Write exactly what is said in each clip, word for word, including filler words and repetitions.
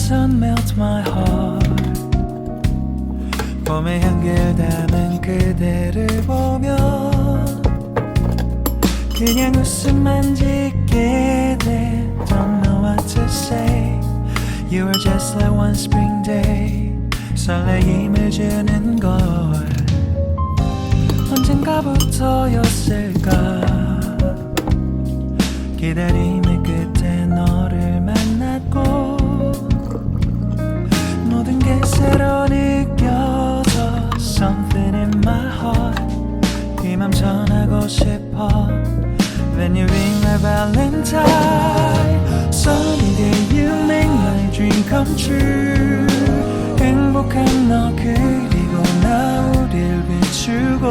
Don't melt my heart. 봄의 향기를 담은 그대를 보면 그냥 웃음만 짓게 돼. Don't know what to say. You were just like one spring day. 설레임을 주는 걸. 언젠가부터였을까. 기다림의 끝에 너를 만났고 모든 게 새로 느껴져. Something in my heart. 이 맘 전하고 싶어. When you ring my Valentine. Sunny day, you make my dream come true. 행복한 너 그리고 나, 우릴 비추고.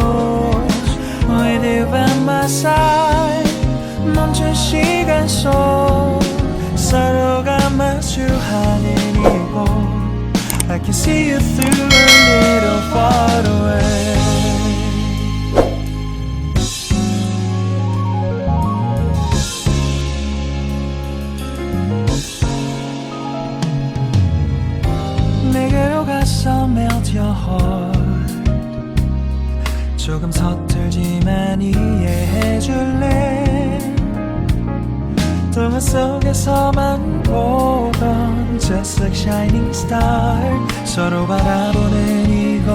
With you by my side. 멈춘 시간 속 서로가 마주하는 이곳. I can see you through a little far away. 내게로 가서 melt your heart. 조금 서툴지만 이해해 줄래. 동화 속에서만 보던 just like shining star. 서로 바라보는 이곳.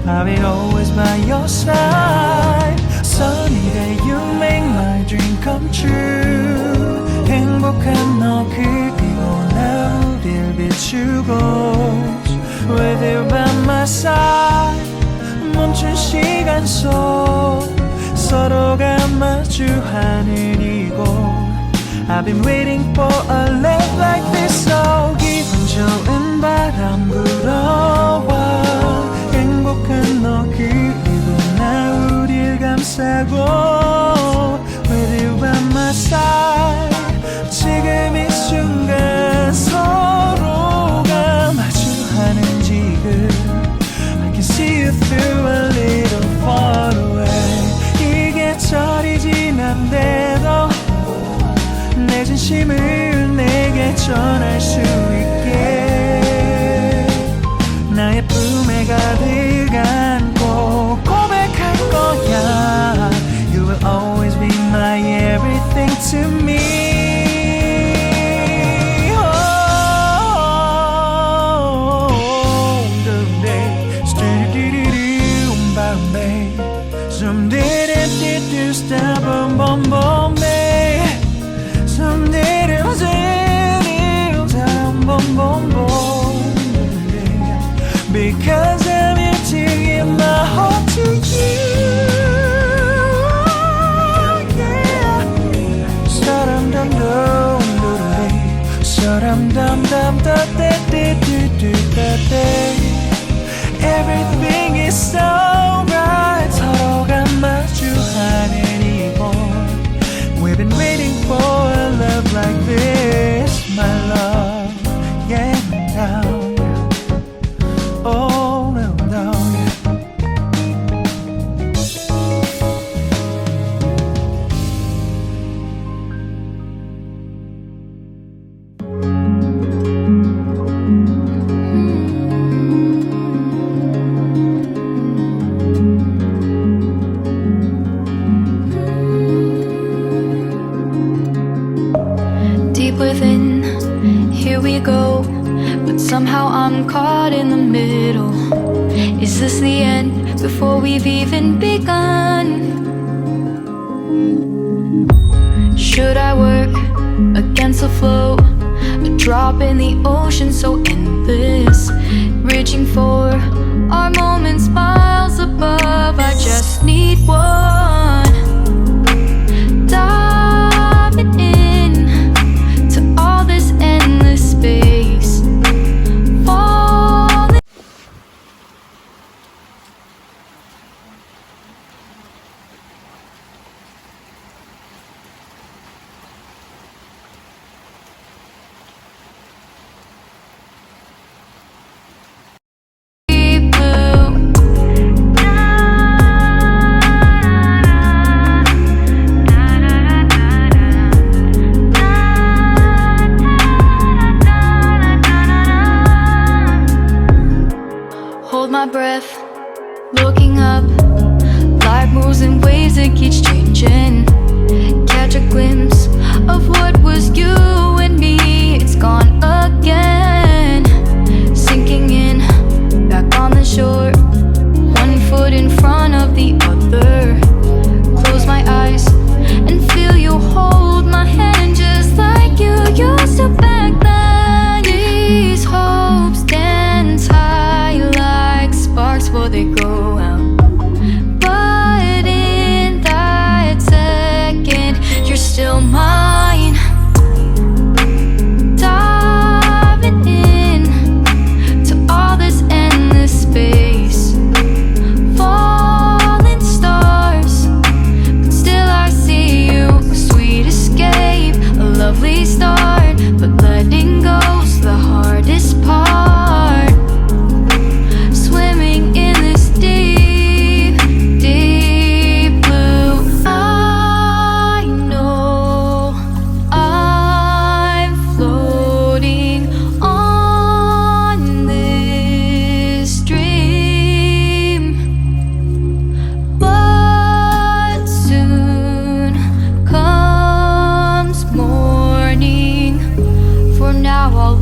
I'll be always by your side. Sunny day, you make my dream come true. 행복한 너 그리고 나, 우릴 비추고. With you by my side. 멈춘 시간 속 서로가 마주하는 이곳. I've been waiting for a love like this. So 기분 좋은 바람 불어와. 행복한 너 그리고 나, 우릴 감싸고. With you by my side. 지금 이 순간 서로가 마주하는 지금. I can see you through a little far away. 이게 절이 지난데도 내 진심을 내게 전할 수 있게. 나의 품에 가득 안고 고백할 거야. You will always be my everything to me. Oh, someday, someday, someday, someday, someday, because I'm here to give my heart to you. Yeah. Saram dam dam dam dam, saram dam dam da da da da da da. Everything is so right. 서로가 마주하는 이곳. We've been waiting for a love like this, my love. Yeah, now. Oh, no, no, yeah. Deep within, here we go. But somehow I'm caught in the middle. Is this the end before we've even begun? Should I work against the flow? A drop in the ocean so endless. Reaching for our moments miles above. I just need one. Diving in to all this endless space. Falling.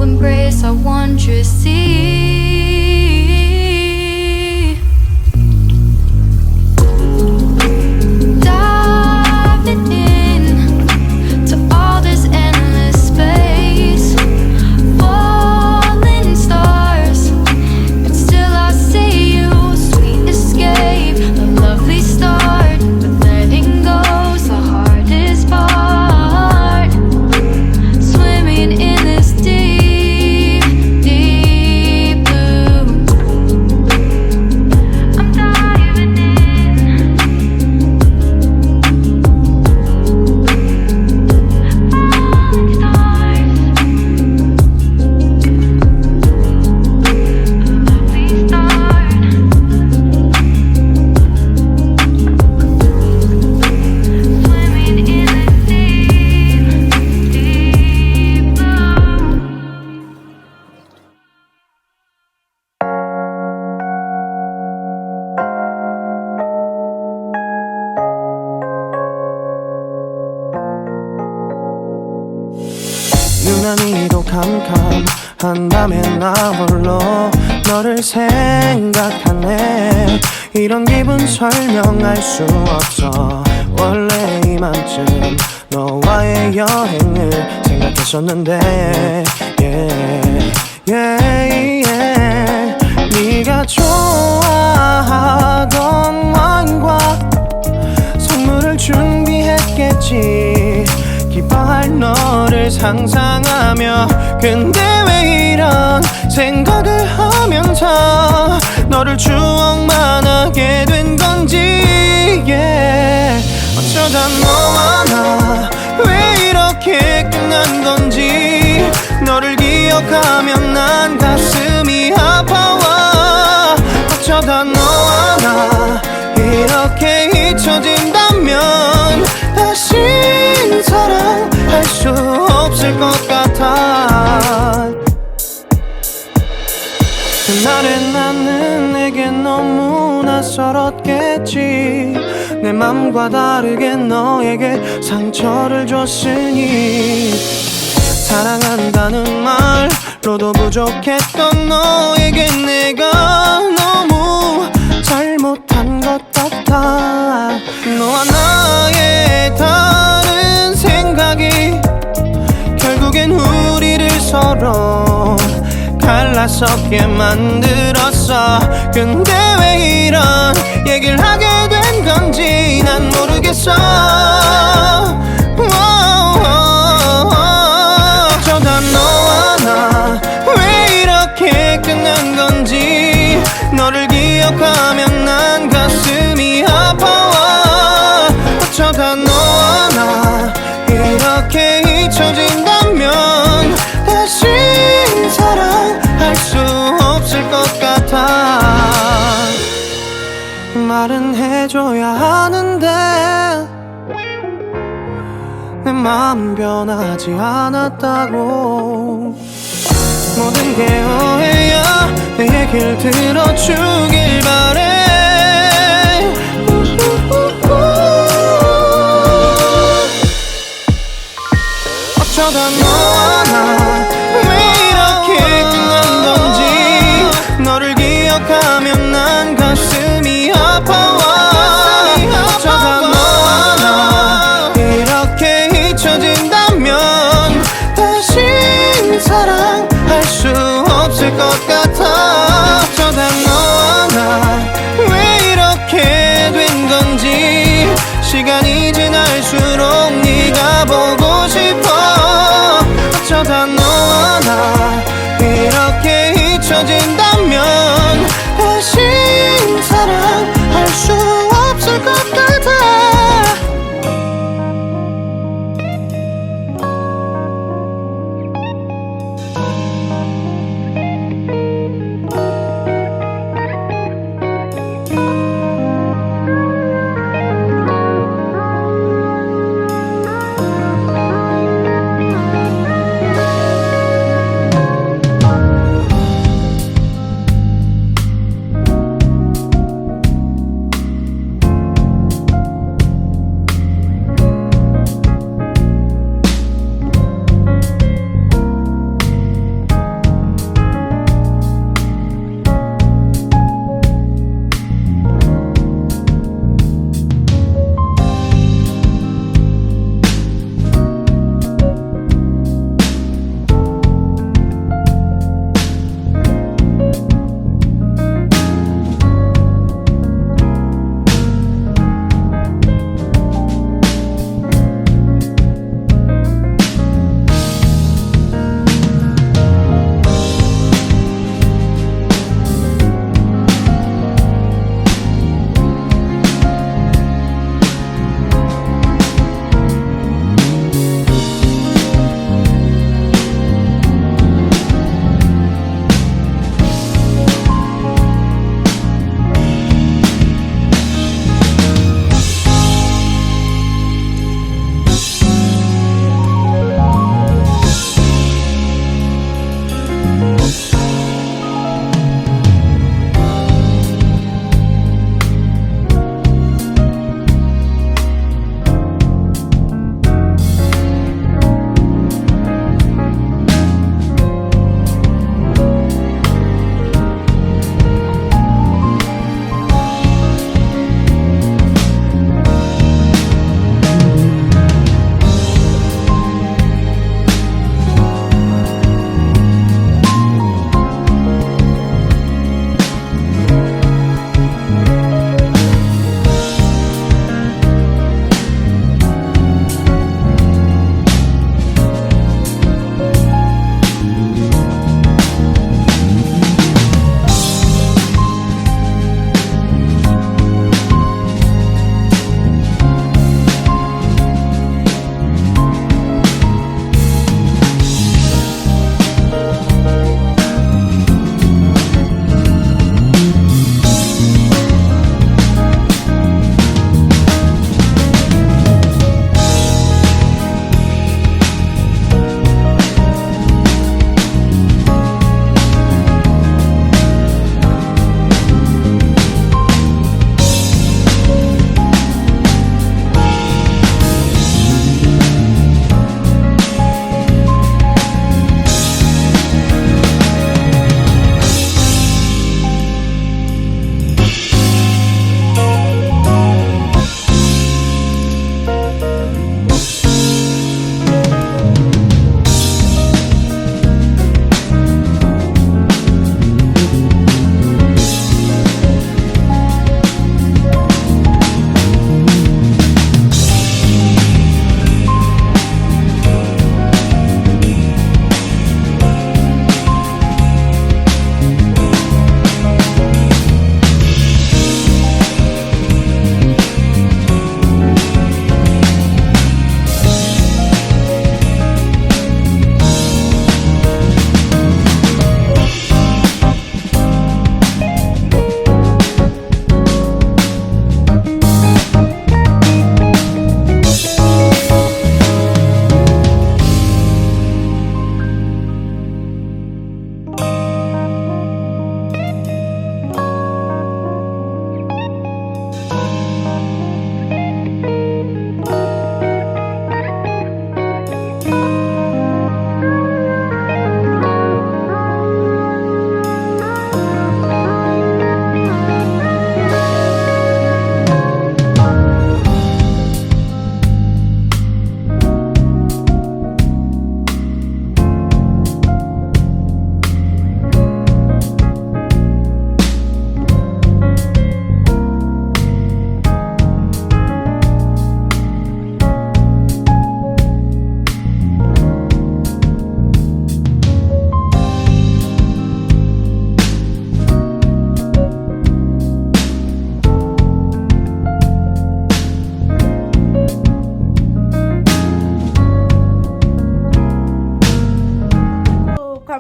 Embrace our wondrous sea. Diving in to all this endless space. Falling stars, but still I see you. Sweet escape, a lovely start, but letting go's the hardest part. Swimming in this deep, deep blue. I'm diving in. Falling stars. A lovely start. Swimming in the deep, deep blue. 유난히도 캄캄한 밤에 나 홀로 너를 생각하네. 이런 기분 설명할 수 없어. 원래 이맘쯤 너와의 여행을 생각했었는데, yeah. Yeah, yeah. 네가 좋아하던 와인과 선물을 준비했겠지. 기뻐할 너를 상상하며. 근데 왜 이런 생각을 하면서 너를 추억만 하게 된 건지, yeah. 어쩌다 너와 나 왜 이렇게 끝난 건지. 너를 기억하면 난 가슴이 아파와. 어쩌다 너와 나 이렇게 잊혀진다면 다신 사랑할 수 없을 것 같아. 그날의 나는 내게 너무 낯설었겠지. 내 맘과 다르게 너에게 상처를 줬으니. 사랑한다는 말로도 부족했던 너에게 내가 너무 잘못한 것 같아. 너와 나의 다른 생각이 결국엔 우리를 서로 갈라서게 만들었어. 근데 왜 이런 얘기를 하게 된 건지 난 모르겠어. 어쩌다 너와 나 왜 이렇게 끝난 건지. 너를 기억하면 난 가슴이 아파와. 어쩌다 너와 나 이렇게 잊혀진다면 다신 사랑할 수 없을 것 같아. 말은 해줘야 하는데 내 마음 변하지 않았다고. 모든 게 오해야. 내 얘길 들어주길 바래. 어쩌다 너와 나 왜 이렇게 끝난 건지. 너를 기억하면 난 가슴이 아파와. 어쩌다 너와 나 이렇게 잊혀진다면 다신 사랑할 수 없을 것 같아. 어쩌다 너와 나 왜 이렇게 된 건지. 시간이 지날수록 네가 보고 싶어. 어쩌다 너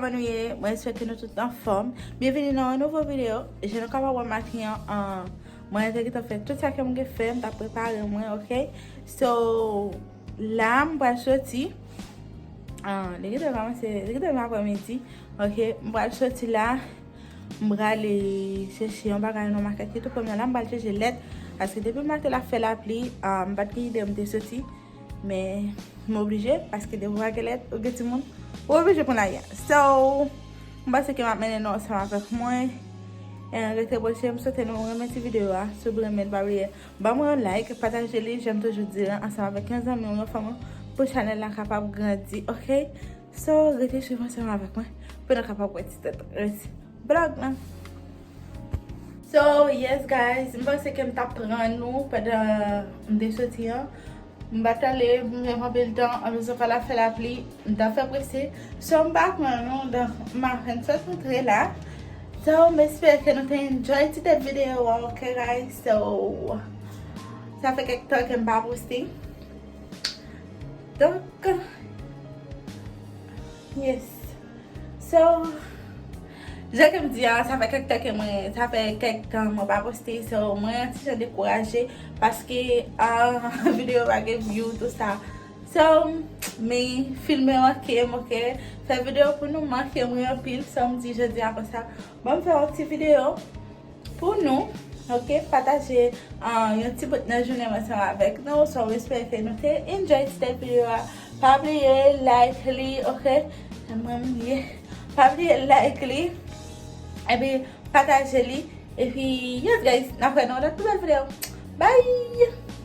Kòman nou ye? Mwen espere ke nou tout anfòm. Byenvini nan yon nouvo videyo. Jan nou kapab wè maten an, an, mwen te gentan fè tout sa ke m gen fè, m t ap prepare mwen, oke? So, la, m pral soti. An, li gentan kòmanse, li gentan vin aprèmidi, oke? M pral soti la, m prale chèche yon bagay nan makèt ki tou pre m nan la, m pral chèche lèt, paske depi maten la fè lapli, an, m pa t gen ide m te soti. Men, m oblije, paske depi w pa gen lèt, ou gen timoun, ou oblije pran lari a. So, m panse ke m ap mennen nou ansanm avèk mwen. E, rete branche, m swete nou renmen ti videyo a. Si w renmen, pa bliye ban mwen yon like, pataje li, jan m toujou di l, ansanm avèk yon zanmi w, yon fanmi w, pou chanèl la kapab grandi, oke? So, rete swiv ansanm avèk mwen, pou nou kapab wè ti tèt vlòg lan. So, yes, guys, m panse ke m t ap pran nou pandan m te soti an. M pa t ale, m gen anpil tan, anplis ankò la fè lapli, m t ap fè prese. So, m pa pran nou, donk, m ap fè n sot antre la. So, m espere ke nou te enjoy ti tèt videyo a, oke, guys? So, sa fè kèk tan ke m pa poste. Donk, yes. So, jan ke m di a, sa fè kèk tan ke mwen, sa fè kèk tan mwen pa poste, so mwen yon ti jan dekouraje paske, ah, videyo pa gen view, tou sa. So, men filme manke m, oke? Fè videyo pou nou manke mwen anpil, so m di jodi a konsa, ban m fè yon ti videyo pou nou, oke? Pataje, ah, yon ti bout nan jounen m ansanm avèk nou. So, m espere ke nou te enjoy ti tèt videyo a. Pa bliye like li, oke? Mwen, m ye. Pa bliye like li. Epi, pataje li. Epi, yes, guys, n ap wè nan yon lòt nouvèl videyo. Bye!